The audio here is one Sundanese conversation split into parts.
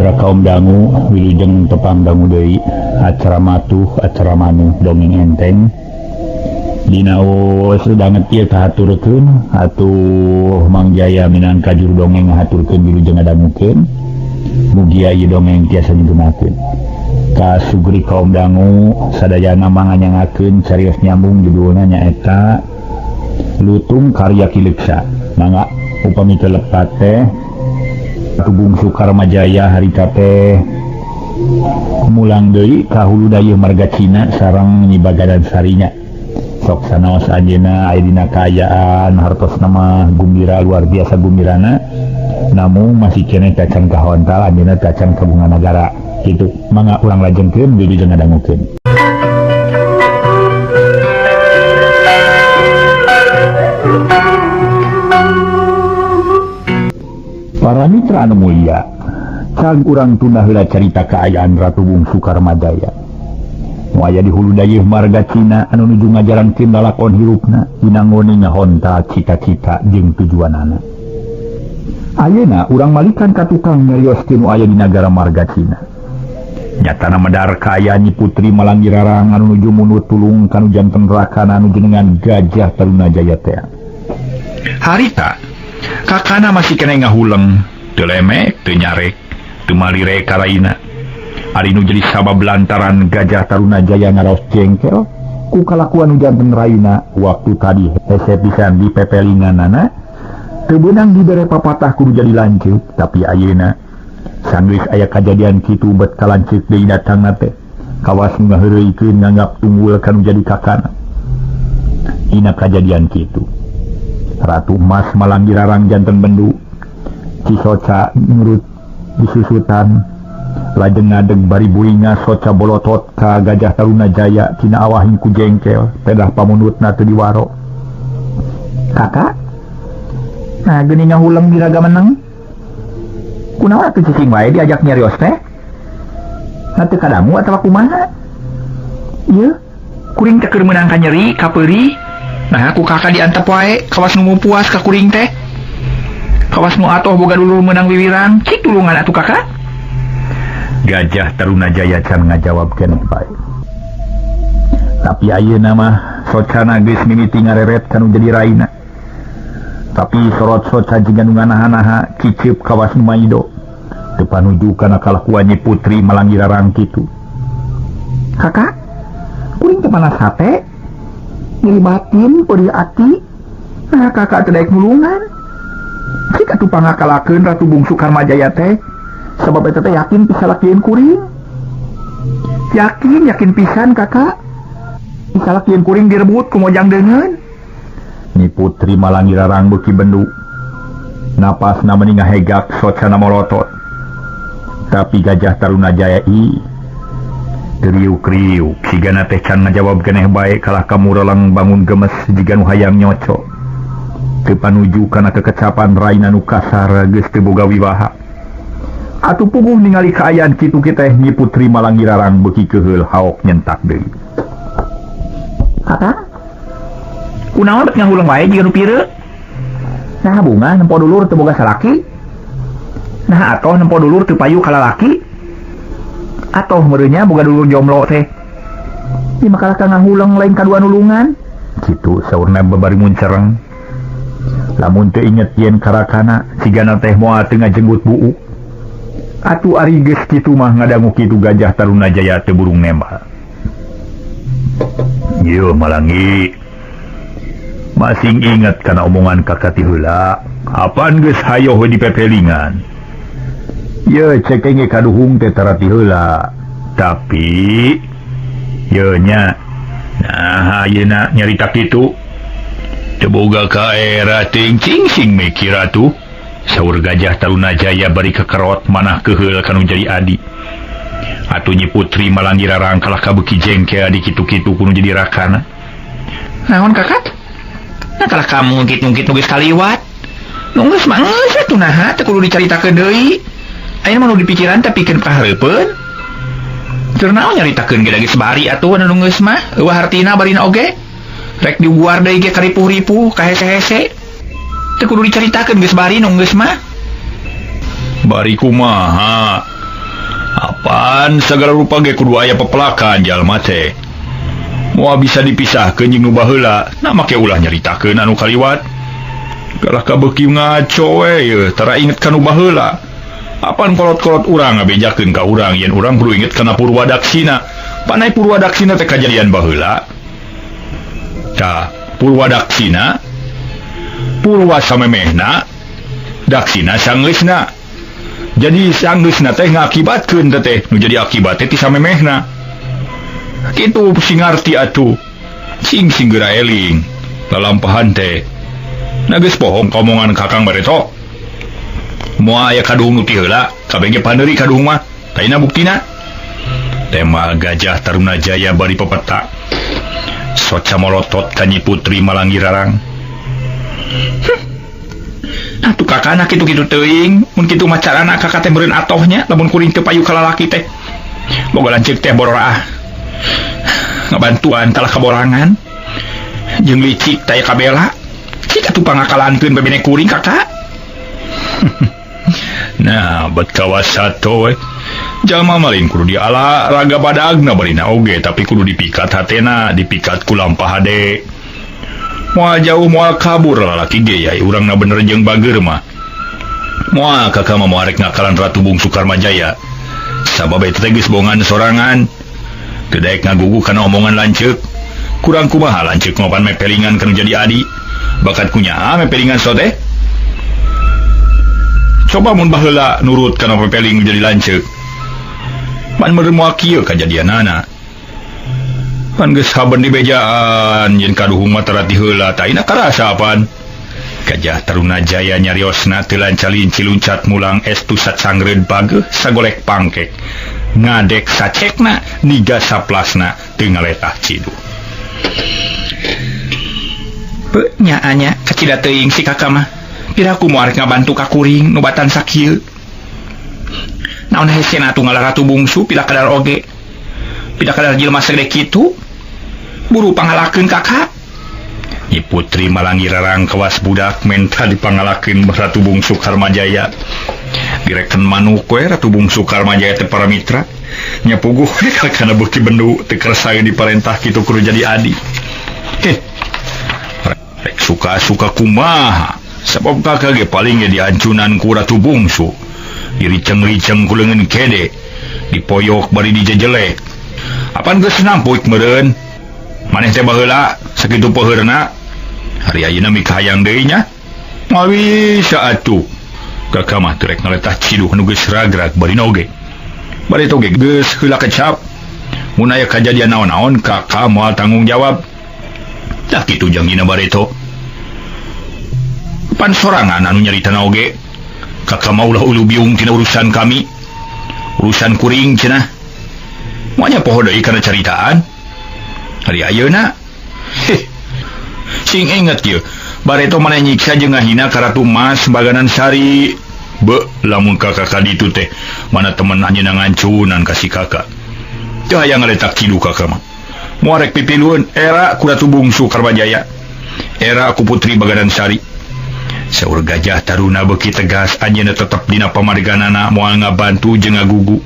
Mitra kaum dangu wilujeng tepang dangu deui acara matuh acara manuh dongeng enteng dina danget ieu kahaturkeun atuh Mang Jaya minangka juru dongeng ngahaturkeun wilujeng ngadangukeun mugia ieu dongeng tiasa nyugunakeun ka sugri kaum dangu sadayana manganyangakeun carios nyambung judulna nyaeta Lutung Karya Ki Leuksa. Mangga upami teu lepat teh Bungsu Karmajaya harita teh mulang deui ka hulu dayeuh marga Cina sareng Nyi Bagadan Sarinya. Sok sanaos anjeunna aya dina kaayaan hartosna mah gumbira luar biasa gumbirana, namun masih keneh tacan kahontal anjeunna tacan ka bunga nagara. Kitu mangga urang lajengkeun wilujeng ngadangukeun. Para mitra anu mulia, cag urang tunda heula carita kaayaan Ratu Bungsu Karmajaya. Nu aya di hulu dayeuh marga Cina anu nuju ngajarankeun lalakon hirupna dinangoni ngahontal cita-cita jeung tujuanana. Ayeuna urang malikan ka tukang nyarioskeun nu aya di nagara marga Cina. Nyatana medar kaayaan Nyi Putri Malanggirarang anu nuju munut tulung kanu janten rakana anu jenengan Gajah Tarunajaya teh. Harita kakana masih kena ngahuleng, teu lemek, teu nyarek, teu malire kalaina. Ari nu jadi sabab lantaran Gajah Tarunajaya ngaraos jengkel ku kalakuan nu janten raina waktu tadi hese pisan di pepelinganana teu beunang dibere papatah kudu jadi lanceuk, tapi ayeuna sanggeus aya kajadian kitu bet kalanceuk deui datangna teh kawas nu ngaheureuykeun nganggap tunggul kanu jadi kakana. Dina kajadian kitu Ratu Mas Malanggirarang janten bendu Cisoca nurut disusutan lajeng ngadeg bari buringa soca bolotot ka Gajah Tarunajaya tina awahing ku jengkel pedah pamunutna teu diwaro. Kakak, nah geuning ngahuleng diraga meneng kunaon atuh cicing wae diajak nyarios teh? Nah teu kadangu atawa kumaha? Ieu kuring teh keur meunang ka nyeri ka peurih. Nah ku kakak diantep wae kawas nu puas ka kuring teh. Kawas nu atoh boga dulur meunang wiwirang, cik tulungan atuh kakak. Gajah Tarunajaya can ngajawab keneh bae. Tapi ayeuna mah socana geus mimiti ngareret kanu jadi raina. Tapi sorot soca jiga nu nganaha-naha ciceup kawas nu maido. Teu panuju kana kalakuan Nyi Putri Malanggirarang kitu. Kakak, kuring teh panas hate. Nyeri batin, perih ati. Nah, kakak teu daek nulungan. Cik atuh pangakalakeun Ratu Bungsu Karmajaya teh. Sabab eta teh yakin bisa lakieun kuring. Yakin, yakin pisan kakak. Bisa lakieun kuring direbut ku mojang deungeun. Nyi Putri Malanggirarang beuki bendu. Napasna meuni ngahegak socana molotot. Tapi Gajah Tarunajaya i kriuk-kriuk sigana teh can ngajawab keneh bae kalah kamureleng bangun gemes jiga nu hayang nyoco. Teu panuju kana kekecapan raina nu kasar geus teu boga wibaha. Atuh puguh ningali kaayaan kitu teh Nyi Putri Malanggirarang beuki keuheul haok nyentak deui. Kakak, kunaon bet ngahuleng wae jiga nu pireuk? Nah bunga nempo dulur teu boga salaki. Nah atoh nempo dulur teu payu ka lalaki. Atoh meureunnya boga dulur jomblo teh. Ieu mah kalah ka ngahuleng lain kadua nulungan. Kitu saurna babari muncereng. Lamun teu inget yen karakana sigana teh moal teu ngajenggut buuk. Atuh ari geus kitu mah ngadangu kitu Gajah Tarunajaya teu burung nembal. Ieu Malangi masing inget kana omongan kakak ti heula. Apan geus hayoh we dipepelingan. Ye cekeng ge kaduhung teh tara ti heula. Tapi ye nya nah ayeuna nyarita kitu teu boga kaera teuing cing sing mikir atuh. Saur Gajah Tarunajaya bari kekerot manah keuheul kanu jadi adi. Atuh Nyi Putri Malanggirarang kalah kabeuki jengkel di kitu-kitu kudu jadi rakana. Naon kakak? Nah kalah kamu ngungkit-ngungkit nu geus kaliwat. Nu geus mah geus atuh naha teu kudu dicaritakeun deui. Ayeuna mah nu dipikiran teh pikeun kahareupeun. Keur naon nyaritakeun ge da geus bari atuh anu geus mah eueuh hartina barina oge. Rek dibuar deui ge karipuh-ripuh kahese-hese. Teu kudu dicaritakeun geus bari nu geus mah. Bari kumaha? Apaan segala rupa ge kudu aya pepelakan jalma teh. Moal bisa dipisahkeun jeung nu baheula, nah make ulah nyaritakeun anu kaliwat. Galah kabeuki ngaco we yeuh, tara inget ka nu baheula. Apaan kolot-kolot urang ngabejakeun ka urang yen urang kudu inget kana Purwadaksina. Panai Purwadaksina teh kajadian baheula. Tah, Purwadaksina Purwa samemehna, daksina sanggeusna. Jadi sanggeusna teh ngakibatkeun teh nu jadi akibat teh ti samemehna. Kitu sing ngarti atuh. Sing sing geura eling. Lalampahan teh. Na geus bohong ka omongan Kakang Bareto. Moal aya kaduhung nu ti heula, kabeh ge paneuri kaduhung mah. Taina buktina. Tema Gajah Tarunajaya bari pepeta. Soca molotot ka Nyi Putri Malangirarang. Atuh kakana kitu-kitu teuing, mun kitu mah carana kakak teh meureun atohnya lamun kuring teu payu ka lalaki teh. Boga lanceuk teh bororaah. Ngabantuan kalah kaborangan. Jeung licik taya kabela. Cik atuh pangakalankeun bebene kuring kakak. Nah, bet kawasato we. Jalma maling kudu diala raga badagna barina oge tapi kudu dipikat hatena, dipikat ku lampah hade. Moal jauh moal kabur lalaki ge yai urangna bener jeung bageur mah. Moal kakak mah moal rek ngakalan Ratu Bungsu Karmajaya. Sabab eta teh geus bongan sorangan. Teu daek ngagugu kana omongan lanceuk. Kurang kumaha lanceuk ngopan mepelingan kana jadi adi. Bakat kunyaa mepelingan so teh. Coba mun baheula nurut kana pepeling jadi lanceuk. Pan meureun moal kieu kajadianana. Pan geus haben dibejaan yen kaduhung mah tara ti heula tah ina karasa pan. Gajah Tarunajaya nyariosna teu lancalinci luncat mulang estu sacangreud pageuh sagolek pangkek. Ngadek sacekna niga saplasna teu ngaletah ciduh. Peu nyaanya kacida teuing si kakak mah. Piraku moal rek ngabantu ka kuring nu batan sakieu. Naon hesena atuh ngalah Ratu Bungsu pila kadar oge. Pila kadar jelema sagede kitu. Buru pangalakeun kakak. Nyi Putri Malangirarang kawas budak menta dipangalakeun Ratu Bungsu Karmajaya. Direken manuk we Ratu Bungsu Karmajaya teh para mitra. Nya puguh we kana beuki bendu teu kersa diparentah kitu kudu jadi adi. Rek suka-suka kumaha. Sabab kakak ge paling ge diancunan ku Ratu Bungsu. Diriceng-riceng ku leungeun kede. Dipoyok bari dijejelek. Apan geus nampuik meureun? Maneh teh baheula sakitu peuheurna. Hari ayeuna mikahayang deui nya. Moal bisa atuh. Kakak mah teu rek ngaletah ciduh nu geus ragrag bari oge. Bari oge geus heula kecap. Mun aya kajadian naon-naon kakak moal tanggung jawab. Tah kitu jangjina bareto. Pan sorangan anu nyaritana oge. Kakak mah ulah ulu biung tina urusan kami. Urusan kuring cenah. Moal nya poho deui kana caritaan. Hari ayeuna. Heh. Sing inget ieu. Bareto maneh nyiksa jeung ngahina ka Ratu Mas Baganan Sari. Be, lamun kakak ka ditu teh mana temen anjeunna ngancunan ka si kakak. Teu hayang ngaletak ciduh kakak mah. Moal rek pipilueun era ku Ratu Bungsu Karmajaya. Era ku Putri Baganan Sari. Saur Gajah Taruna beuki tegas anjeunna tetep dina pamarganana moal ngabantu jeung ngagugu.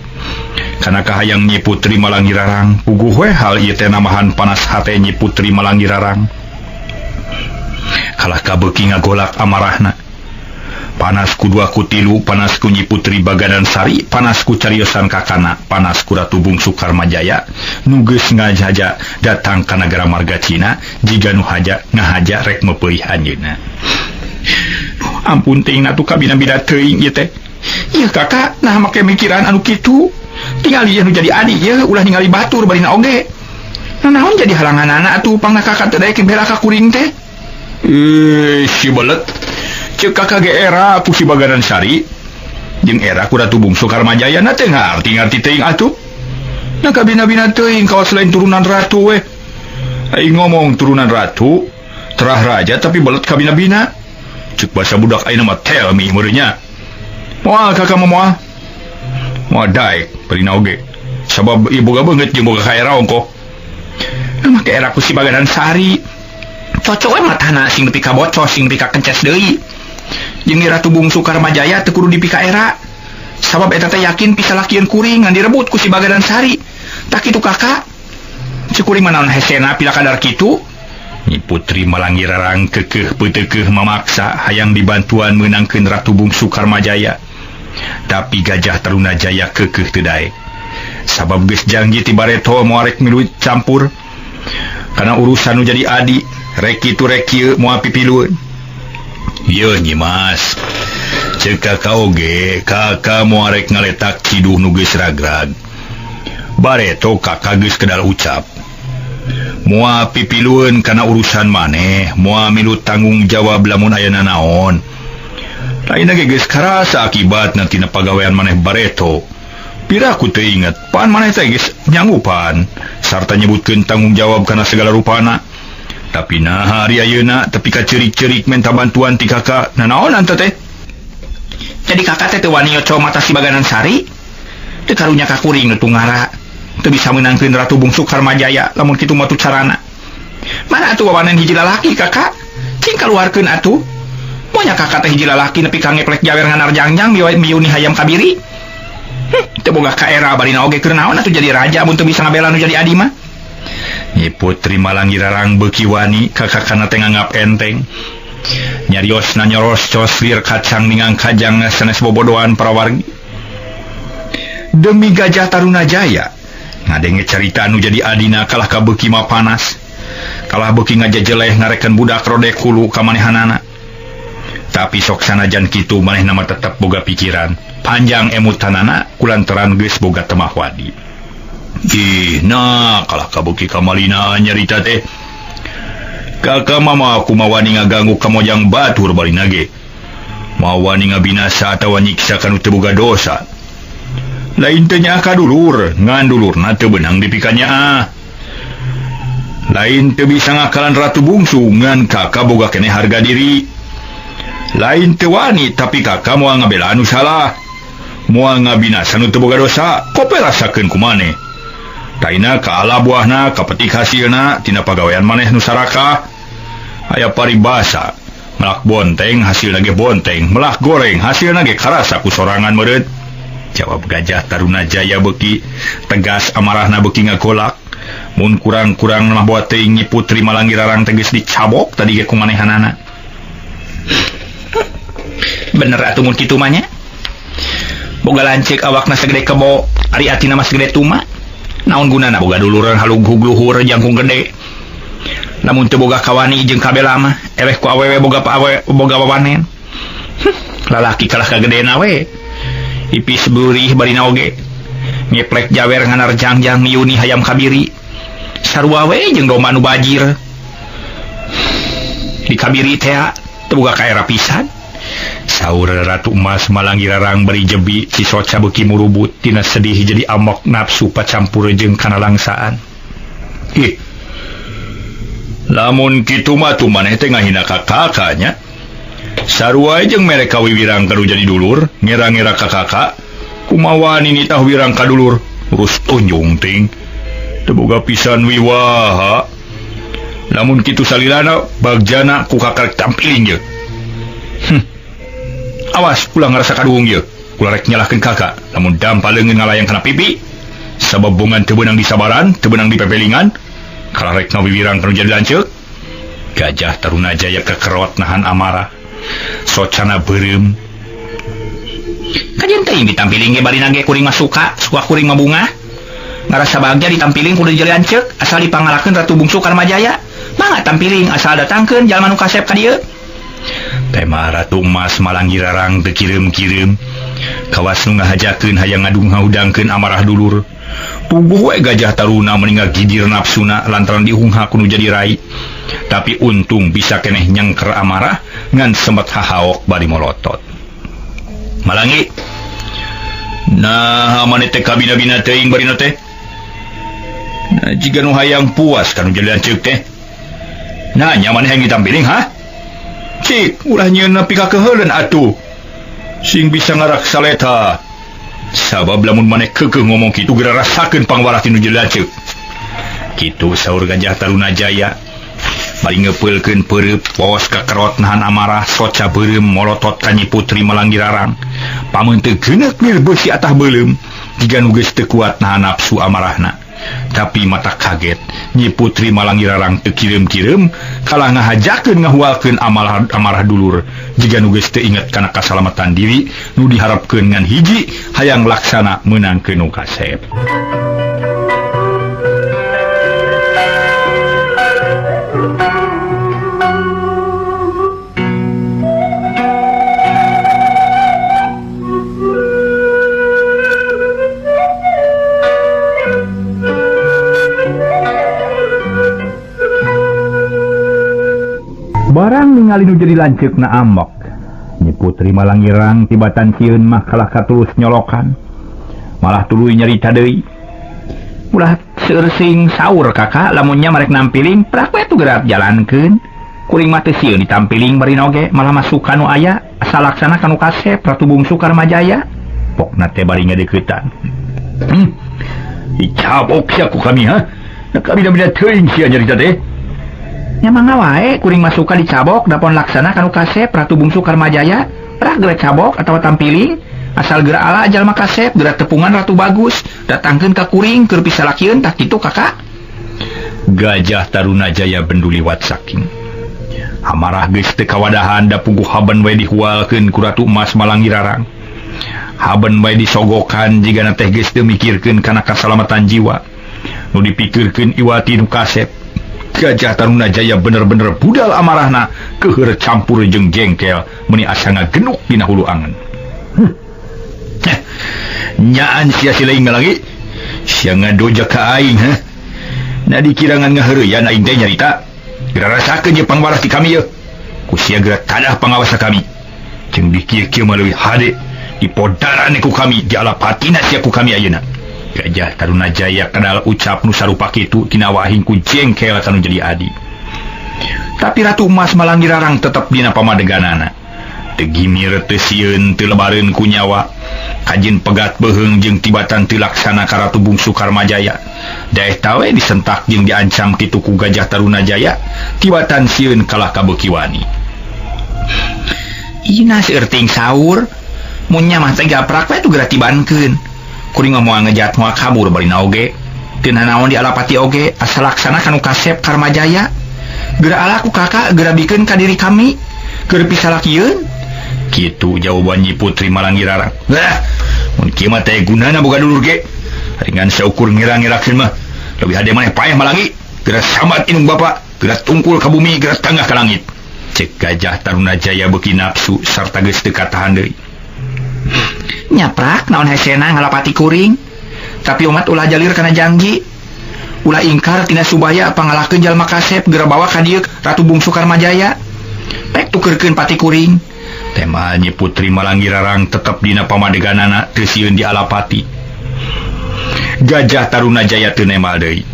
Kana kahayang Nyi Putri Malangirarang, puguh we hal ieu teh namahan panas hate Nyi Putri Malangirarang. Kalah kabeuki ngagolak amarahna. Panas ku dua ku tilu, panas ku Nyi Putri Baganan Sari, panas ku cariosan kakana, panas ku Ratu Bungsu Karmajaya, nu geus ngajaja datang ka nagara marga Cina, jiga nu haja ngahaja rek meupeih anjeunna. Ampun teuing atuh kabina-bina teuing ieu teh. Ieu kakak nah make mikiran anu kitu. Tingali anu jadi adi ieu ulah ningali batur barina oge. Nah naon jadi halanganana atuh pangna kakak teh daek bela ka kuring teh. Si belet. Ceuk kakak ge era ku si Baganan Sari jeung era ku Ratu Bungsu Karmajaya na teh ngarti-ngarti teuing atuh. Nah kabina-bina teuing kawas lain turunan ratu we. Aing ngomong turunan ratu, terah raja tapi belet kabina-bina. Ceuk basa budak ayeuna mah tell me meureun nya. Moal kakak mah moal. Moal daek barina oge. Sabab ieu boga beungeut jeung boga kaera ongkoh. Nah make era ku si Baganan Sari. Cocok we matana sing nepi ka bocos sing nepi ka kences deui. Jeung Ratu Bungsu Karmajaya teu kudu dipika era. Sabab eta teh yakin pisalakieun kuring ngan direbut ku si Bagadan Sari. Tak kitu kakak. Cek kuring mah naon hesena pila kadar kitu. Nyi Putri Malangi Rarang kekeh peuteukeuh mamaksa hayang dibantuan meunangkeun Ratu Bungsu Karmajaya. Tapi Gajah Tarunajaya kekeh teu daek. Sabab geus janji ti bareto moal rek milu campur. Kana urusan nu jadi adi, rek kitu rek kieu moal pipilueun. Yeuh Nyi Mas. Ceuk kakak oge, kakak moal rek ngaletak ciduh nu geus ragrag. Bareto kakak geus kedal ucap. Moal pipilueun kana urusan maneh, moal milu tanggung jawab lamun aya nanaon. Lain ge geus karasa akibatna tina pagawean maneh bareto. Piraku teu inget, pan maneh teh geus nyanggupan sarta nyebutkeun tanggung jawab kana segala rupana. Tapi naha ari ayeuna tepi ka ceurik-ceurik menta bantuan ti kakak, nanaonan teh teh? Jadi kakak teh teu wani nyoco mata si Baganan Sari? Teu karunya ka kuring nu tungara. Teu bisa meunangkeun Ratu Bungsu Karmajaya lamun kitu mah tu carana. Mana atuh wawanen hiji lalaki kakak? Cing kaluarkeun atuh. Monya kakak teh hiji lalaki nepi ka ngeplek jawer nganar jangjang miuni hayam kabiri. Teu boga kaera barina oge keur naon atuh jadi raja mun teu bisa ngabela nu jadi adi mah. Nyi Putri Malangi Rarang beuki wani kakakana teh nganggap enteng. Nyariosna nyoros cos lir kacang ningang kajang sanes bobodohan parawargi. Demi Gajah Tarunajaya ngadenge carita anu jadi adina kalah ka beuki mapanas. Kalah beuki ngajejeleh ngareken budak rodek hulu ka manehanana. Tapi sok sanajan kitu manehna mah tetep boga pikiran panjang emutanana kulantaran geus boga temah wadi. Ih, nah kalah kabeuki kamalina nyarita teh. Kakak mama aku mawani ngaganggu kamojang batur barina ge. Mawani ngabinasa atawa nyiksa kanu teu boga dosa. Lain teh nyaah ka dulur, ngan dulurna teu beunang dipikanyaah. Lain teu bisa ngakalan Ratu Bungsu, ngan kakak boga keneh harga diri. Lain teu wani tapi kakak moal ngabela anu salah. Moal ngabinasa nu teu boga dosa, kope rasakeun ku maneh. Taina ka ala buahna kapetik hasilna tina pagawean maneh nu sarakah. Aya paribasa, melak bonteng hasilna ge bonteng, melak goreng hasilna ge karasa ku sorangan meureut. Jawab Gajah Tarunajaya beuki tegas amarahna beuki ngagolak. Mun kurang-kurang mah boa teuing Nyi Putri Malangi Rarang teh geus dicabok tadi ge ku manehanana. Bener atuh mun kitu mah nya. Boga lanceuk awakna sagede kebo, ari atina mah sagede tuma. Naon gunana boga duluran halughug luhur jangkung gede. Lamun teu boga kawani jeung kabela mah eleh ku awewe boga awewe boga wawanen. Lalaki kalah kagedeena we. Ipis beurih barina oge. Ngeplek jawer nganar jangjang miuni hayam kabiri. Sarua we jeung domba nu bajir. Di kabiri teh teu boga kaera pisan. Saur Ratu Emas Malangi Rarang bari jebi cisoca beuki murubut tina sedih jadi amok nafsu pacampur jeung kana langsaan. Ih. Lamun kitu mah tuh maneh teh ngahina ka kakaknya. Sarua jeung mere kawiwirang kanu jadi dulur, ngira-ngira ka kakak. Kumaha wani nitah wirang ka dulur, urus tunjung ting. Teu boga pisan wiwaha. Lamun kitu salilana bagjana ku kakak tampiling ye. Awas ulah ngarasa kaduhung ye. Ulah rek nyalahkeun kakak. Lamun dampa leungeun ngalayang kana pipi, sabab bongan teu beunang disabaran, teu beunang dipepelingan, kalah rek ngawiwirang kanu jadi lanceuk. Gajah Tarunajaya kekerot nahan amarah. Socana beureum. Kajian teuing ditampiling ge barina ge kuring mah suka, suka kuring mah bungah. Ngarasa bagja ditampiling kudu jadi lanceuk, asal dipangalakeun Ratu Bungsu Karmajaya. Mangga tampiling asal datangkeun jalma nu kasep ka dieu. Tema Ratu Emas Malangi Rarang teu kireum-kireum. Kawas nu ngahajakeun hayang ngadung ngahudangkeun amarah dulur. Puguh we Gajah Taruna meni ngagidir nafsuna lantaran dihungha ku nu jadi rai. Tapi untung bisa keneh nyangker amarah ngan sempat hahaok bari molotot. Malangi. Nah, maneh teh kabina-bina teuing barina teh. Nah, jiga nu hayang puas kanu jadi lanceuk teh. Nah, nya maneh hayang ditampiling ha? Cik, ulah nyieun nepi ka keuheuleun atuh. Sing bisa ngaraksa leta. Sabab lamun maneh keukeuh ngomong kitu geura rasakeun pangwarah ti nu jadi lanceuk. Kitu saur Gajah Tarunajaya. Bari ngepeulkeun peureup pos kakerot nahan amarah soca beureum molotot ka Nyi Putri Malanggirarang. Pameun teu geuneuk lir beusi atah beuleum jiga nu geus teu kuat nahan nafsu amarahna. Tapi mata kaget Nyi Putri Malanggirarang teu kireum-kireum kalah ngahajakeun ngahualkeun amarah dulur jiga nu geus teu inget kana kasalamatan diri nu diharapkeun ngan hiji hayang laksana meunangkeun nu kasep. Barang ningali nu jadi lanceukna amok. Nyi Putri Malangirang tibatan sieun mah kalah katulus nyolokan. Malah tuluy nyarita deui. Ulah seueur sing saur kakak lamunnya marek nampiling prak we tuh gerak jalankeun. Kuring mah teu sieun ditampiling bari oge malah masuk kanu aya asal laksana kanu kasep Ratu Bungsu Karmajaya. Pokna teh bari ngadeuketan. Dicabok sia ku kami ha. Da kami da beda teuing sia nyarita teh. Nya mangga wae kuring masuka dicabok dapon laksana kanu kasep Ratu Bungsu Karmajaya prak geura cabok atawa tampiling asal geura ala jalma kasep geura tepungan Ratu Bagus datangkeun ka kuring keur pisalakieun tah kitu kakak. Gajah Tarunajaya bendu liwat saking amarah geus teu kawadahan da puguh haben we dihualkeun ku Ratu Emas Malanggirarang. Haben we disogokan jigana teh geus teu mikirkeun kana kasalamatan jiwa nu dipikirkeun iwati nu kasep. Gajah Tarunajaya bener-bener budal amarahna keuheur campur jeung jengkel meuni asa ngagenuk dina hulu angen. Nyaan sia silaing lagi sia ngadoja ka aing ha. Na dikirangan ngaheureuyan aing teh nyarita. Geura rasakeun ye pangwaras ti kami ye. Ku sia geura tadah pangawasa kami. Jeung dikieu-kieu mah leuwih hade dipodaran ku kami dialapatina sia ku kami ayeuna. Gajah Tarunajaya kadal ucap nu sarupa kitu tina wahing ku jengkel kanu jadi adi. Tapi Ratu Emas Malanggirarang tetep dina pamadeganana. Teu gimir teu sieun teu lebareun ku nyawa. Kajin pegat beuheung jeung tibatan teu laksana ka Ratu Bungsu Karmajaya. Daeh tawe disentak jeung diancam kitu ku Gajah Tarunajaya, tibatan sieun kalah ka beuki wani. Ina seueur ting saur, mun nya mah teh gaprak we tu geura tibankeun. Kuring mah moal ngejat moal kabur bari oge. Teu nanaon di alapati oge asal laksana kanu kasep Karmajaya. Geura ala ku kakak geura bikeun ka diri kami. Keur pisalakieun. Kitu jawaban Nyi Putri Malanggirarang. Lah, mun kieu mah teh gunana boga dulur ge. Ringan saukur ngira-ngirakeun mah. Leuwih hade maneh paeh malangi. Geura sambat indung bapa, geura tungkul ka bumi, geura tanggah ka langit. Cek Gajah Tarunajaya beuki nafsu sarta geus teu katahan deui. Nyaprak naon hesena ngalapati kuring. Tapi umat ulah jalir kana janji. Ulah ingkar tina subaya pangalakeun jalma kasep geura bawa ka dieu Ratu Bungsu Karmajaya. Pek tukeurkeun pati kuring. Tema Nyi Putri Malanggirarang tetep dina pamadeganana teu sieun dialapati. Gajah Tarunajaya teu nemal deui.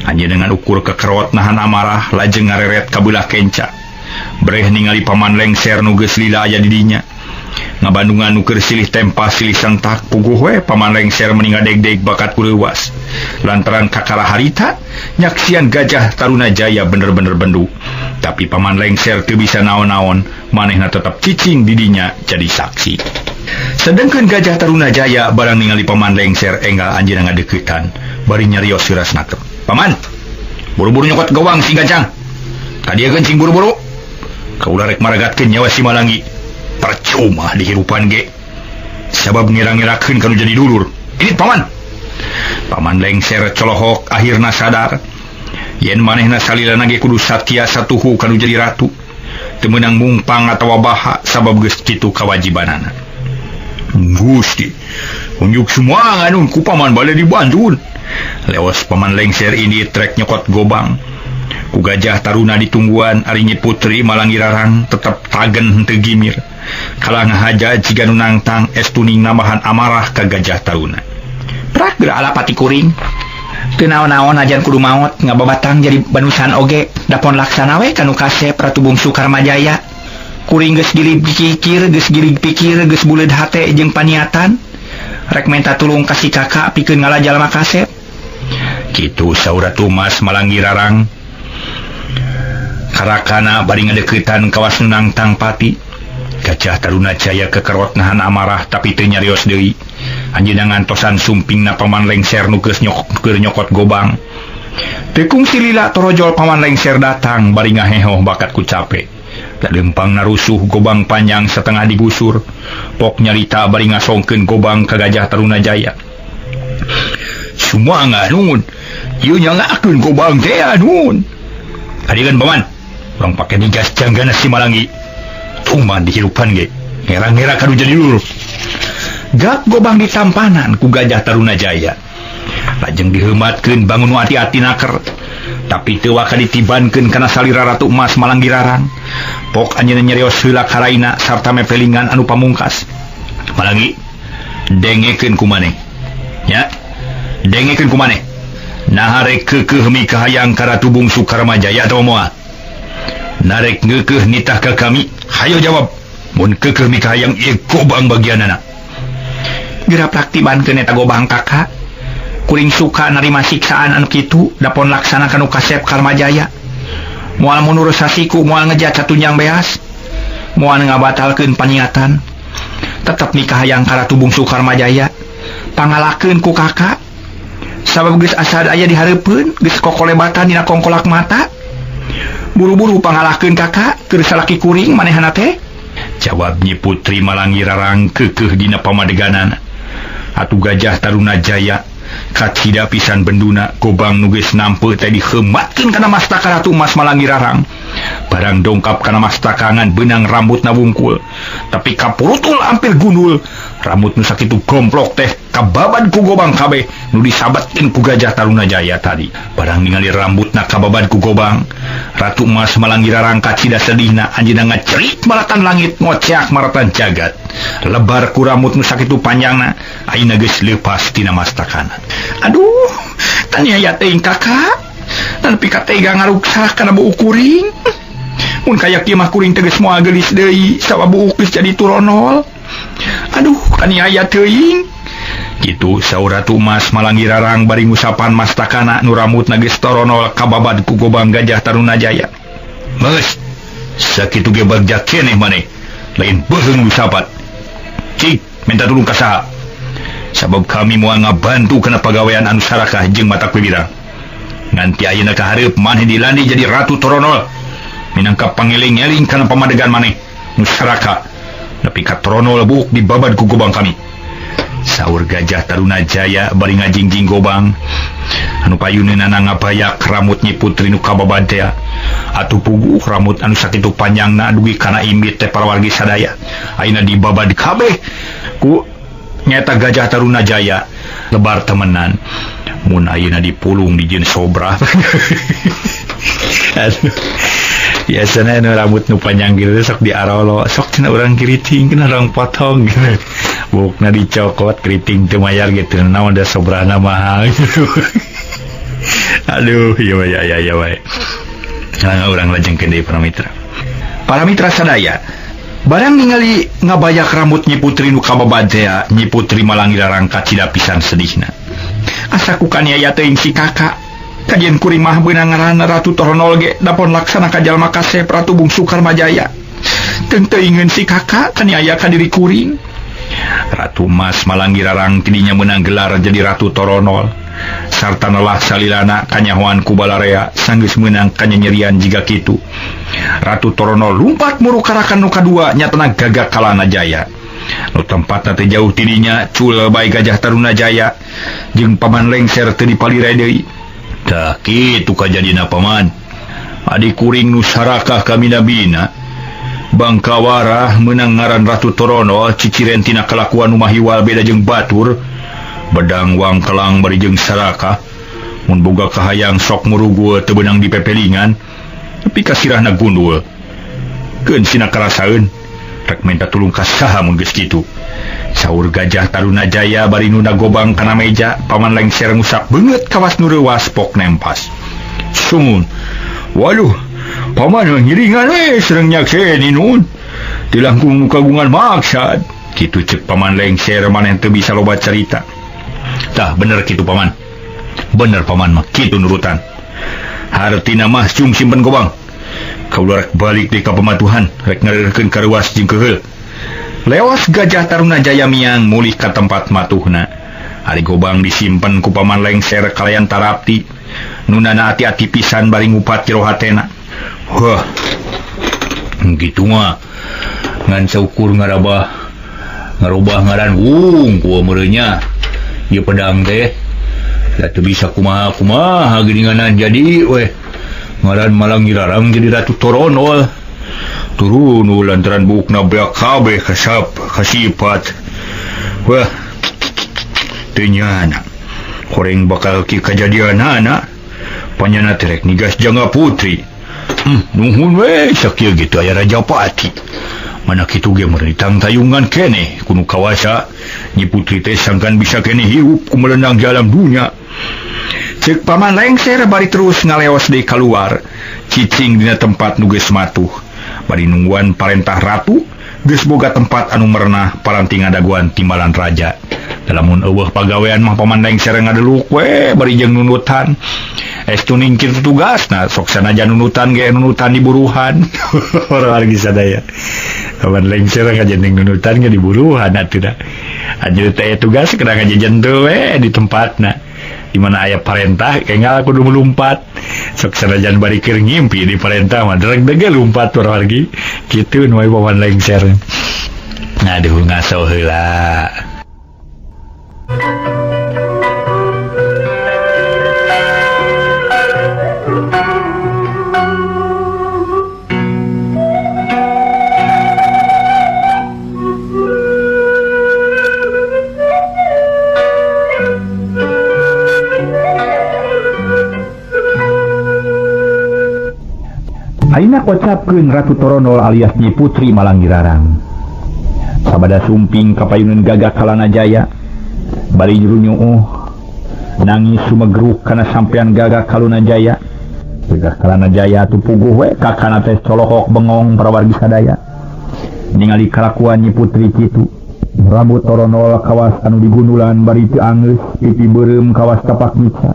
Anjeun dengan ukur kekerot nahan amarah lajeng ngareret ka beulah kenca. Breh ningali paman lengser nu geus lila aya di dinya. Ngabandungan nu keur silih tempa silih sentak puguh we paman lengser meni ngadegdeg bakat kuleuwas. Lantaran kakara harita nyaksian Gajah Tarunajaya bener-bener bendu. Tapi paman lengser teu bisa naon-naon, manehna tetep cicing di dinya jadi saksi. Sedengkeun Gajah Tarunajaya barang ningali paman lengser enggal anjeunna ngadeuketan, bari nyarios seuras nakep. Paman, buru-buru nyokot gawang si Gajang. Kadieukeun cing buru-buru. Kaula rek maragatkeun nyawa si Malangi. Percuma dihirupan ge. Sabab ngira-ngirakeun kanu jadi dulur. Ini paman. Paman lengser colohok akhirna sadar. Yen manehna salilana ge kudu satia satuhu kanu jadi ratu. Teu meunang mungpang atawa baha sabab geus kitu kawajibanana. Gusti, unjuk semua nganun ku paman bade dibantuan. Lewas paman lengser ini trek nyokot gobang. Ku Gajah Taruna ditungguan ari Nyi Putri Malanggirarang tetep tagen henteu gimir. Kalah ngahaja jiga nu nangtang estuning nambahan amarah ka Gajah Taruna. Prak geura alapati kuring. Teu naon-naon ajan kudu maot ngababatang jadi banusan oge dapon laksana we kanu kasep Ratu Bungsu Karmajaya. Kuring geus gilih pikir, geus gilih pikir, geus buleud hate jeung paniatan. Rek menta tulung ka si kakak pikeun ngala jalma kasep. Kitu saur Ratu Mas Malanggirarang. Karakana bari ngadeukeutan kawas nu nangtang pati. Gajah Tarunajaya kekerot nahan amarah tapi teu nyarios deui. Anjeunna ngantosan sumpingna Paman Lengser nu geus keur nyokot gobang. Teu kungsi lila torojol Paman Lengser datang bari ngahehoh bakat ku cape. Lalempang narusuh gobang panjang setengah digusur. Pok nyarita bari ngasongkeun gobang ka Gajah Tarunajaya. Semua nganun, ieu nyangakeun gobang teh anun. Adikan paman, urang pake migas janggana si Malangi. Tuman dihirupan ge, ngera-ngera kanu jadi lur. Gak gobang ditampanan ku Gajah Tarunajaya. Lajeng diheumatkeun bangun nu ati-ati naker. Tapi teu waka ditibankeun kana salira Ratu Emas Malangi Rarang. Pok anjeunna nyarios heula karaina sarta mepelingan anu pamungkas. Malangi, dengekeun ku maneh. Nya, dengekeun ku maneh. Naha rek keukeuh mikahayang ka Ratu Bungsu Karmajaya atawa moal? Narek ngeukeuh nitah ka kami, hayo jawab. Mun keukeuh mikahayang ieu gobang bagianana. Geura praktibankeun eta gobang kakak. Kuring suka narima siksaan anu kitu dapon laksana kanu kasep Karmajaya. Moal mundur sasiku, moal ngejat satunjang beas, moal ngabatalkeun paniatan. Tetep nikah hayang ka Ratu Bungsu Karmajaya. Pangalakeun ku kakak. Sabab geus asad aya di hareupeun, geus kokolebatan dina kongkolak mata. Buru-buru pangalakeun kakak keur salaki kuring manehna teh. Jawab Nyi Putri Malangi Rarang keukeuh dina pamadeganana. Atuh Gajah Tarunajaya kacida pisan benduna gobang nu geus nampe teh diheumatkeun kana mastaka Ratu Emas Malangi Rarang. Barang dongkap kana mastakangan benang rambutna wungkul, tapi kapurutul hampir gundul. Rambut nu sakitu gomplok teh kababad ku gobang kabeh nu disabetkeun ku Gajah Tarunajaya tadi. Barang ningali rambutna kababad ku gobang, Ratu Emas Malangi Rarang kacida sedihna. Anjeunna ngacerik maratan langit, ngoceak maratan jagat. Lebar ku rambut nu sakitu panjangna, ayeuna geus leupas tina mastakana. Aduh, taniaya teuing kakak. Nepi ka tega ngaruksak kana buuk kuring. Mun kaya kieu mah kuring teh geus moal geulis deui, sabab buuk geus jadi turonol. Aduh, kaniaya teuing. Kitu saur Ratu Emas Malangi Rarang bari ngusapan mastakana nu rambutna geus toronol kababad ku gobang Gajah Tarunajaya. Geus, sakitu ge bagja keneh maneh. Lain beuheung nu sapat. Cik, minta tulung ka saha? Sabab kami moal ngabantu kana pagawean anu sarakah jeung mata wirang. Nganti ayeuna ka hareup maneh dilandi jadi Ratu Toronol. Minangka pangeling-eling kana pamadegan maneh nu sarakah. Nepi ka toronol buuk dibabad ku gobang kami. Saur Gajah Tarunajaya bari ngajingjing gobang. Anu payuneunana ngabayak rambut Nyi Putri nu kababad teh. Atuh puguh rambut anu sakitu panjangna dugi kana imit teh parawargi sadaya. Ayeuna dibabad kabeh ku nyata Gajah Tarunajaya. Lebar temenan. Mun ayeuna dipulung dijieun sobra. Biasana nu rambut nu panjang gitu sok diarolo, sok cenah urang keriting kena urang potong gitu. Bukna dicokot keriting teu mayar gitu. Naon da sobrana mahal gitu. Aduh, iya ya ya ya wae. Nah, urang lajengkeun deui para mitra. Para mitra sadaya, barang ningali ngabayak rambut Nyi Putri nu kababad teh, Nyi Putri Malangi Rarang kacida pisan sedihna. Asa ku kaniaya teuing si kakak. Kajian kuring mah beunang ngaranna Ratu Toronol ge dapon laksana ka jalma kasep Ratu Bungsu Karmajaya. Teu teuingeun si kakak kaniaya ka diri kuring. Ratu Mas Malangi Rarang tidinya meunang gelar jadi Ratu Toronol. Sarta nelah salilana kanyahoan ku balarea sanggeus meunang kanyanyerian jiga kitu. Ratu Toronol lumpat muru karakan nu kadua nyatana Gagak Kalana Jaya. Nu tempatna teh jauh tidinya cul bae Gajah Tarunajaya jeung Paman Lengser teu dipalire deui. Tah kitu kajadina paman. Adi kuring nu sarakah kaminabina. Bangkawara meunang ngaran Ratu Toronol ciciren tina kalakuan nu mahiwal beda jeung batur. Bedang wangkelang bari jeung sarakah. Mun boga kahayang sok murugu teu beunang dipepelingan. Tapi kasirahna gundul. Keun sina karasaeun. Rek minta tulung ka saha mun geus kitu. Saur Gajah Tarunajaya bari nunda gobang kana meja, Paman Lengser ngusap beungeut kawas nu reuwas pok nempas. Sumun. Waduh, paman ngiringan we sareng nyakseni nun. Teu langkung kagungan maksad. Kitu ceuk Paman Lengser maneh teu bisa loba carita. Tah bener kitu paman. Bener paman mah kitu nurutan. Hartina mah cung simpen gobang. Kaula rek balik deui ka pamatuhan rek ngareureukeun karuas jeung keuheul. Lewas Gajah Tarunajaya miang mulih ka tempat matuhna. Ari gobang disimpen ku Paman Lengser kalayan Tarapti. Nunana ati-ati pisan bari ngupat jero hatena. Heuh. Kitu mah ngan saukur ngarabah ngarubah ngaran wung ku meureunnya. Ieu pedang teh da teu bisa kumaha-kumaha geuninganan jadi weh. Ngaran Malang Girarang jadi Ratu Toronol. Turun lantaran buukna beak kabeh kasap kasipat. Wah, teu nyana. Horeng bakal ki kajadianana. Panyana teh rek nigas jangga putri. Nuhun we sakieu gitu aya Rajapati. Mana kitu ge meureun ditangtayungan keneh kuno kawasa. Nyi Putri teh sangkan bisa keneh hirup ku melenang di alam dunya. Ceuk Paman Lengser bari terus ngaleos deui kaluar. Cicing dina tempat nu geus matuh. Bari nungguan parentah ratu, geus boga tempat anu merenah paranti ngadaguan timbalan raja. Lamun eueuh pagawean mah Paman Lengser ngadeluk we bari jeung nunutan. Estu ningkir tugasna sok sanajan nunutan ge nunutan diburuhan. Orang lagi sadaya. Paman Lengser ngajeneng nunutan ge diburuhan atuh da. Anjeun teh tugas kena ngajejentuh we di tempatna. Di mana aya parentah enggal kudu melumpat. Sok sanajan bari keur ngimpi di parentah mah dreg dege lumpat wargi. Kitu nu aya Paman Lengser. Aduh ngaso heula. Ayeuna kocapkeun Ratu Toronol alias Nyi Putri Malang Girarang. Sabada sumping kapayuneun Gagah Kalana Jaya, bari nyurunyuuh nangis sumegruk kana sampean Gagah Kalana Jaya. Gagah Kalana Jaya tupuguh we kakana teh colohok bengong parawargi sadaya. Ningali kalakuan Nyi Putri kitu, rambut Toronol kawas anu digundulan bari teu anggeus, pipi beureum kawas tapak mica.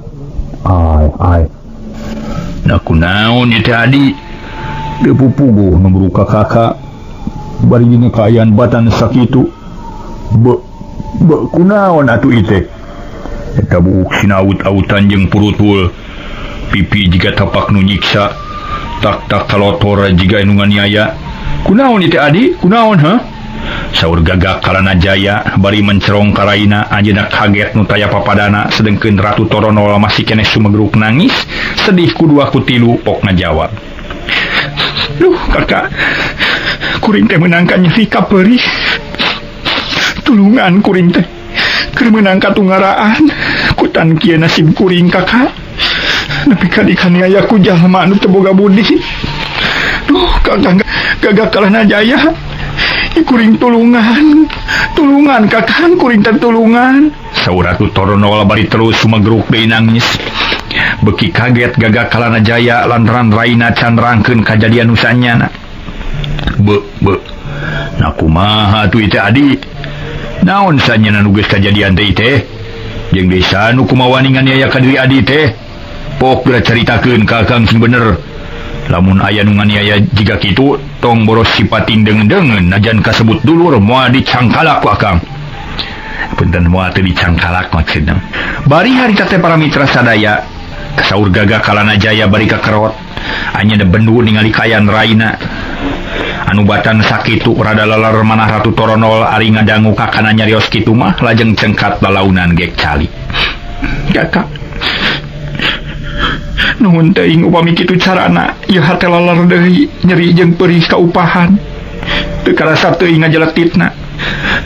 Ai ai. Nah kunaon ieu teh adi? Teu pupuguh nu ka kakak bari dina kaayaan batan sakitu. Be be kunaon atuh ieu teh? Eta buuk sinaut-autan jeung purutul. Pipi jiga tapak nu nyiksa, tak-tak kalotor jiga anu nganiaya. Kunaon ieu teh adi? Kunaon ha? Saur Gagah Kalana Jaya bari mencerong karaina anjeunna kaget nu taya papadana sedengkeun Ratu Toronol masih keneh sumegruk nangis sedih ku dua ku tilu pok ngajawab. Duh kakak, kuring teh meunang ka nyeri kapeurih. Tulungan kuring teh keur meunang katungaraan kutan kieu nasib kuring kakak. Nepi ka dikaniaya ku jalma anu teu boga budi. Duh kakak, Gagah Kalana Jaya, kuring tulungan, tulungan kakang kuring teh tulungan. Saur Ratu Toronol bari terus sumegruk deui nangis. Beki kaget Gagah Kalana Jaya lantaran raina can nerangkeun kajadian nu sanyana. Be be. Nah kumaha atuh ieu teh adi? Naon sanyana nu geus kajadian teh teh? Jeung desa nu kumaha wani nganiaya ka diri adi teh? Pok geura caritakeun ka akang sing bener. Lamun aya nu nganiaya jiga kitu tong boros sipating deungeun-deungeun najan kasebut dulur moal dicangkalak ku akang. Punten moal teu dicangkalak maksudna. Bari harita teh para mitra sadaya kasaur Gagah Kalana Jaya bari kakerot. Anjeunna bendu ningali kayan raina. Anu batan sakitu rada leler manah Ratu Toronol ari ngadangu kakana nyarios kitu mah lajeng cengkat lalaunan gek cali. Kakak, nuhun teuing upami kitu carana ieu hate leler deui nyeri jeung perih kaupahan. Teu karasa teuing ngajeletitna.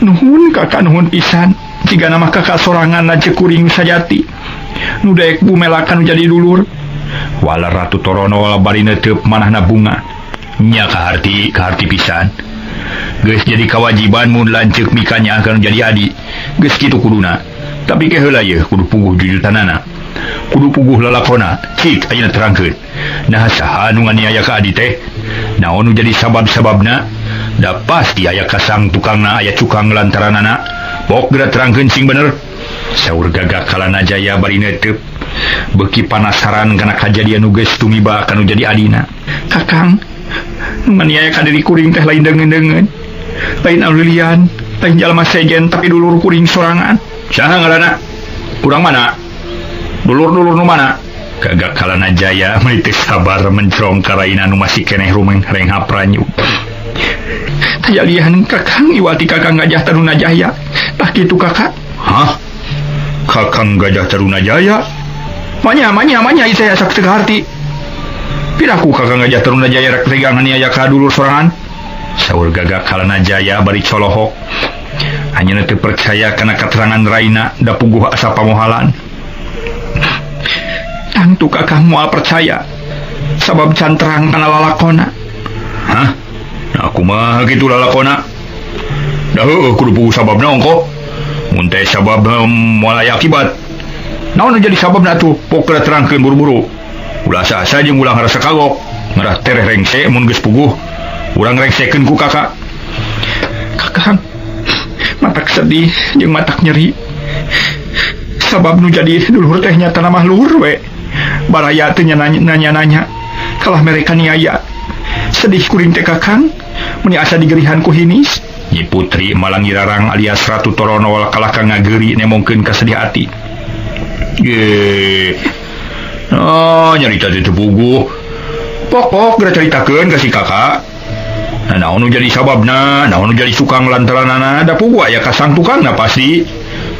Nuhun kakak nuhun pisan. Jigana mah kakak sorangan lanceuk kuring sajati. Nu daek bumelakan jadi dulur. Walar Ratu Toronol bari neuteub manahna bunga. Nya kaharti, kaharti pisan. Geus jadi kawajiban mun lanceuk mikanya akan jadi adi. Geus kitu kuduna. Tapi ke heula yeuh kudu puguh jujutanana. Kudu puguh lalakona. Cik ayeuna terangkeun. Nah saha nu nganiaya ka adi teh? Naon nu jadi sabab-sababna? Da pasti aya kasang tukangna aya cukang lantaranana. Pok geura terangkeun sing bener. Saur Gagah Kalana Jaya bari neuteub. Beuki panasaran kana kajadian nu geus tumiba kanu jadi adina. Kakang, Nu nganiaya ka diri kuring teh lain deungeun-deungeun. Lain alulian, lain jalma sejen tapi dulur kuring sorangan. Saha ngaranna? Urang mana? Dulur-dulur nu mana? Gagak Kalana Jaya meuni teu sabar mencrong ka raina nu masih keneh rumeng renghap ranyu. Tajalian Kakang iwati Kakang Gajah Tarunajaya. Tah kitu Kakak. Hah? Kakang Gajah Tarunajaya? Manya manya manya ieu teh asa teu kaharti. Piraku Kakang Gajah Tarunajaya rek tega nganiaya ka dulur sorangan? Saur Gagak Kalana Jaya bari colohok. Anjeunna teu percaya kana katerangan raina da puguh asa pamohalan. Tangtu Kakang moal percaya sabab can terang kana lalakona. Hah? Nah, kumaha kitu lalakona? Da heueuh kudu puguh sababna ongkoh. Mun teh sabab moal aya akibat. Naon nu jadi sababna atuh? Pokna terangkeun buru-buru. Ulah asa-asa jeung ulah ngarasa kagok. Ngarah tereh rengse mun geus puguh. Urang rengsekeun ku Kakak. Kakang matak sedih jeung matak nyeri. Sabab nu jadi dulur teh nyatana mah luhur we. Baraya teh nanya-nanya kalah mereka niaya. Sedih kuring teh Kakang, meni asa digerihan ku hinis. Nyi Putri Malangirarang alias Ratu Toronol kalah ka ngageuri nemongkeun kasedih ati. Ye. Oh, nyarita teh teu puguh. Pokok geura caritakeun ka si Kakak. Nah, naon nu jadi sababna, naon nu jadi sukang lantaranana, da puguh aya kasang tukangna pasti.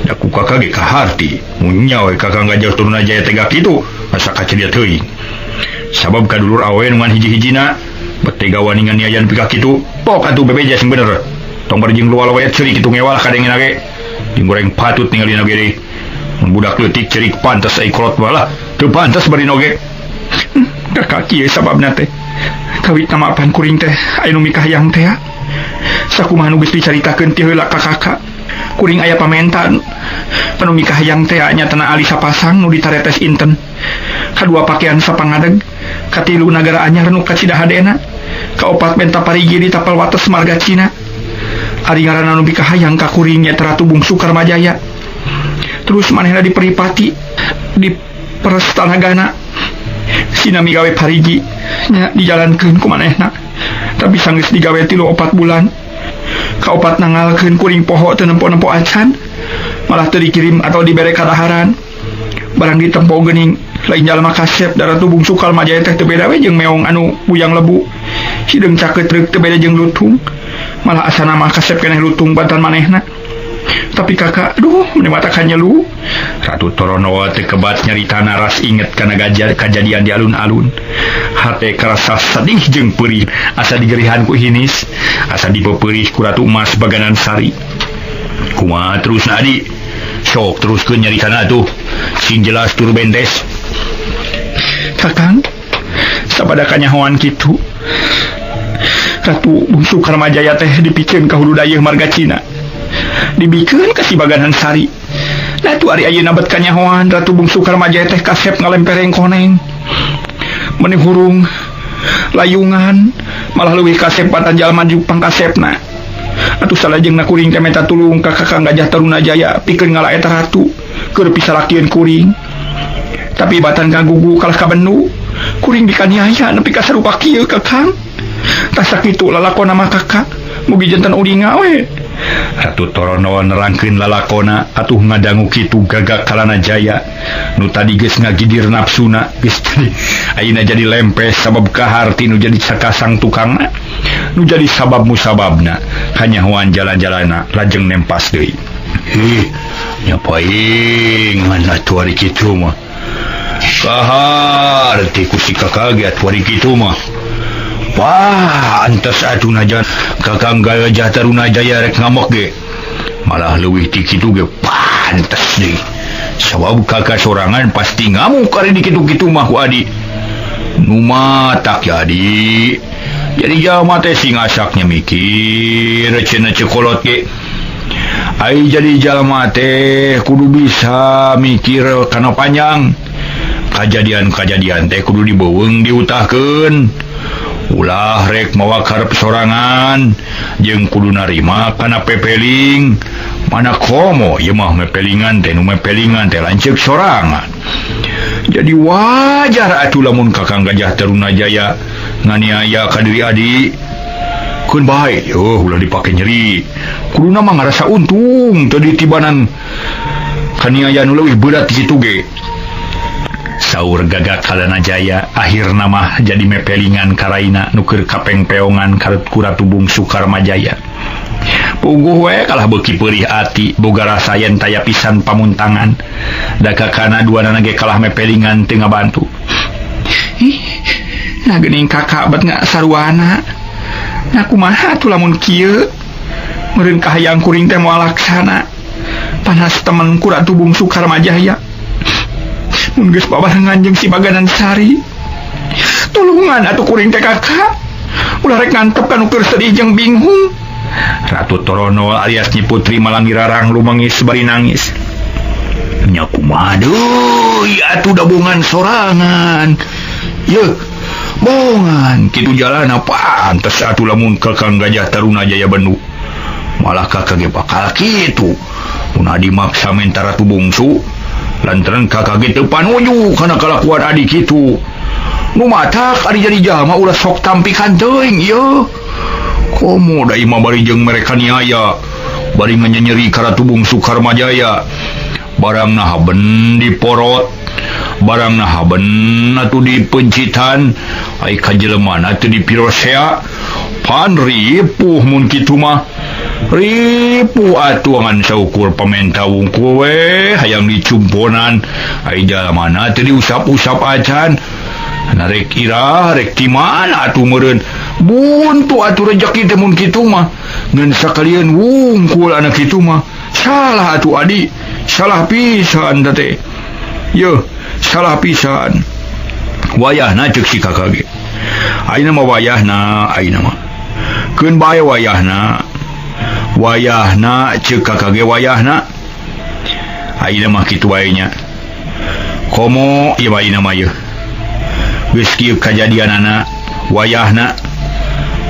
Da ku Kakak ge kaharti. Mun nya we Kakang Gajah Tarunajaya tega kitu, asa kaceria teuing. Sabab ka dulur awe nu ngan hiji-hijina, bet tega wani nganiayan pika kitu. Pok atuh bebeja sing bener. Tong bari jeung lual we cerik kitu ngewal kadengena ge. Jeung goreng patut ningalina ge deui. Mun budak leutik cerik pantes ai kolot mah lah, teu pantes bari oge. Kakak kieu sababna teh. Kawit mapan kuring teh aya nu mikahayang teh. Sakumaha nu geus dicaritakeun ti heula ka Kakak. Kuring aya pamentan. Anu mikahayang teh nyatana ali sapasang nu ditaretes inten. Kadua pakaian sapangadeg, katilu nagara anyar nu kacidahadena, kaopat menta parigi di tapal wates marga Cina. Ari ngaranna nu mikahayang ka kuring nya Ratu Bungsu Karmajaya. Terus manehna diperipati di perestanagana. Sina migawe parigi nya dijalankeun ku manehna. Tapi sanggeus digawe 3-4 bulan. Kaopat nangalkeun kuring poho teu nempo-nempo acan. Malah teu dikirim atau dibere kadaharan. Barang ditempo geuning lain jalma kasep da Ratu Bungsu Karmajaya teh teu beda we jeung meong anu buyang lebu. Hideung cakeut reuk teu beda jeung lutung. Malah asana mah kasep keneh lutung bantan manehna. Tapi Kakak, aduh, meni mata kanyelu. Ratu Torono teh kebat nyarita ras inget kana kajadian di alun-alun. Hate karasa sedih jeung peurih, asa digerihan ku hinis, asa dipepeurih ku Ratu Emas Baganan Sari. Kumaha terus adi? Sok teruskeun nyaritana atuh. Sing jelas tur bentes. Kakang, sabada kanyahoan kitu. Ratu Bungsu Karmajaya teh dipikeun ka hulu dayeuh marga Cina. Dibikeun ka si Baganan Sari. Nah tu ari ayeuna bet kanyahoan Ratu Bungsu Karmajaya teh kasep ngalempereng koneng. Meni hurung layungan malah leuwih kasep batan jalma jupang kasepna. Atuh salajengna kuring teh menta tulung ka Kakang Gajah Tarunajaya pikeun ngala eta ratu keur pisalakieun kuring. Tapi batan kagugu kalah kabendu kuring dikaniaya nepi ka sarupa kieu Kakang. Tah sakitu lalakona mah Kakak, mugi janten ulinga we. Ratu Torono nerangkeun lalakona atuh ngadangu kitu Gagak Kalana Jaya nu tadi geus ngagidir nafsuna geus tadi ayeuna jadi lempes sabab kaharti nu jadi sakasang tukangna nu jadi sabab musababna kanyahoan jalan-jalanna lajeng nempas deui. Ih, nya paing ngan atuh ari kitu mah. Kaharti ku si Kakak ge atuh ari kitu mah. Wah, antas atuh najan Kakang Gajah Tarunajaya rek ngamok ge. Malah leuwih ti kitu ge pantes deui. Sabab kakak sorangan pasti ngamuk ari di kitu-kitu mah ku adi. Nu matak ya adi. Jadi jalma teh sing asaknya mikir cenah cekolot ge. Ai jadi jalma teh kudu bisa mikir kana panjang. Kajadian-kajadian teh kudu dibeuweung diutahkeun. Ulah rek mawa karep sorangan jeung kudu narima kana pepeling. Mana komo ieu mah mepelingan teh nu mepelingan teh lanceuk sorangan. Jadi wajar atuh lamun Kakang Gajah Tarunajaya Nganiaya ka diri adi. Keun bae yeuh ulah dipake nyeri. Kuduna mah ngarasa untung teu ditibanan kaniaya nu leuwih berat ti kitu ge. Saur Gagak Kalana Jaya akhirna mah jadi mepelingan karaina nu keur kapengpeongan karep ku Ratu Bungsu Karmajaya. Puguh we kalah beuki peurih ati boga rasa yen taya pisan pamuntangan. Da kakana duanana ge kalah mepelingan teu ngabantu. Ih, nah geuning kakak bet nga saruana. Nah kumaha atuh lamun kieu? Meureun kahayang kuring teh moal laksana. Panas temen ku Ratu Bungsu Karmajaya. Mun geus babarengan jeung si Baganan Sari. Tulungan atuh kuring teh kakak. Ulah rek ngantep ka nu keur sedih jeung bingung. Ratu Torono alias Nyi Putri Malangirarang lumangis bari nangis. Nya kumaha deui atuh dabongan sorangan. Yeuh, bongan kitu jalana pantes atuh lamun Kakang Gajah Taruna Jaya Bendu. Malah kakak ge bakal kitu. Mun adi maksa minta Ratu Bungsu lantaran kakak ge teu panuju kana kalakuan adi kitu. Nu matak adi jadi jalma ulah sok tampikan teuing ieu. Komo da imah bari jeung mereka niaya bari nganyenyeri ka Ratu Bungsu Karmajaya. Barang naha ben diporot, barang naha ben atuh dipencitan, ai ka jelemana teu dipirosea. Pan ripuh mun kitu mah. Ripuh atuh ngan saukur pamenta wungkul we hayang dicumponan, ai jalamana teu diusap-usap acan. Narek irah rek ti mana atuh meureun. Buntu atuh rejeki teh mun kitu mah. Ngan sakalian wungkul anak kitu mah. Salah atuh adi, salah pisan teh. Yeuh, salah pisan. Wayahna ceuk si kakak ge. Ayeuna mah wayahna, ayeuna mah. Keun bae wayahna. Wayahna ceuk kakak ge wayahna. Ayeuna mah kitu bae nya. Komo ieu ayeuna mah yeuh. Geus kieu kajadianana wayahna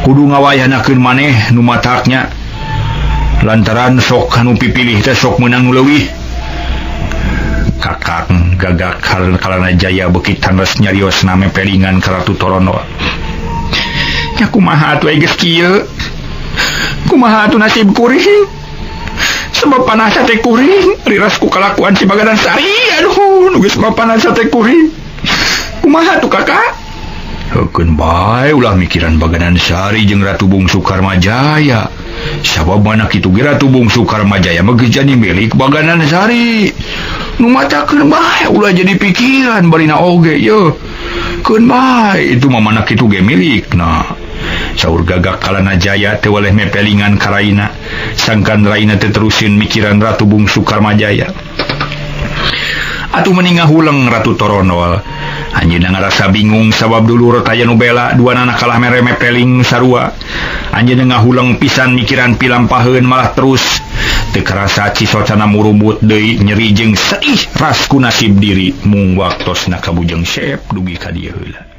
kudu ngawayahnakeun maneh nu mataknya lantaran sok anu pipilih teh sok meunang nu leuwih. Kakang Gagak Kalana Jaya beuki tandes nyariosna mepelingan ka Ratu Torono. Nya kumaha atuh geus kieu? Kumaha atuh nasib kuring? Sebab panasa teh kuring riras ku kalakuan si Baganan Sari. Aduh, nu geus mapanasa teh kuring. Kumaha tuh kakak? Heukeun bae ulah mikiran Baganan Sari jeung Ratu Bungsu Karmajaya. Sabab mana kitu ge Ratu Bungsu Karmajaya mah geus jadi milik Baganan Sari. Nu matakeun bae ulah jadi pikiran barina oge yeuh. Keun bae itu mah mana kitu ge milikna. Saur Gagak Kalana Jaya teu weleh mepelingan ka raina, sangkan raina teu terusin mikiran Ratu Bungsu Karmajaya. Atuh meni ngahuleng Ratu Toronol. Anjeunna ngarasa bingung sabab dulur taya nu bela duanana kalah mere mepeling sarua. Anjeunna ngahuleng pisan mikiran pilampaheun malah terus teu karasa cisocana murubut deui nyeri jeung sedih ras ku nasib diri mung waktosna kabujeng sep dugi ka dieu heula.